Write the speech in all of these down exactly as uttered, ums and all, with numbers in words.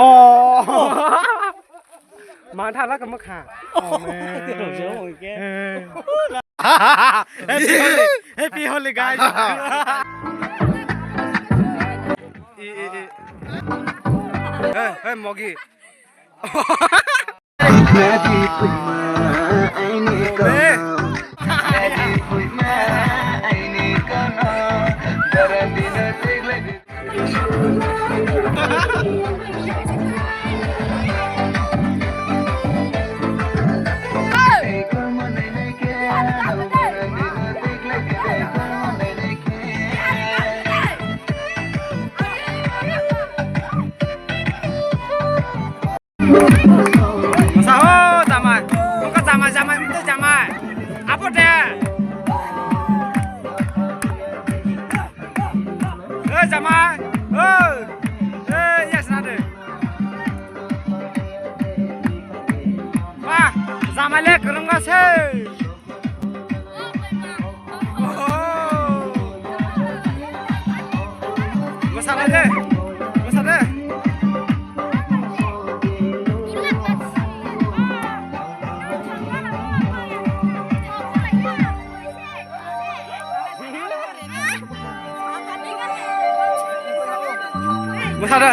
Oh. Mantha la ka mokha. Oh, man. Happy Holi. Happy Holi, guys. I, i, i. Hey, hey, Mogi. Masa ho jamai, mungka jamai, jamai, mungka jamai. Apo de. Eh, jamai. Oh. Eh, yes, nade. Wah, jamai le kurung gase. Mosa de, mosa de. Mosa de.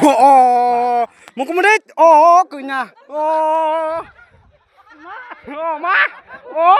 Oh, oh, mukumudit, oh, kuina, oh, oh, ma, oh.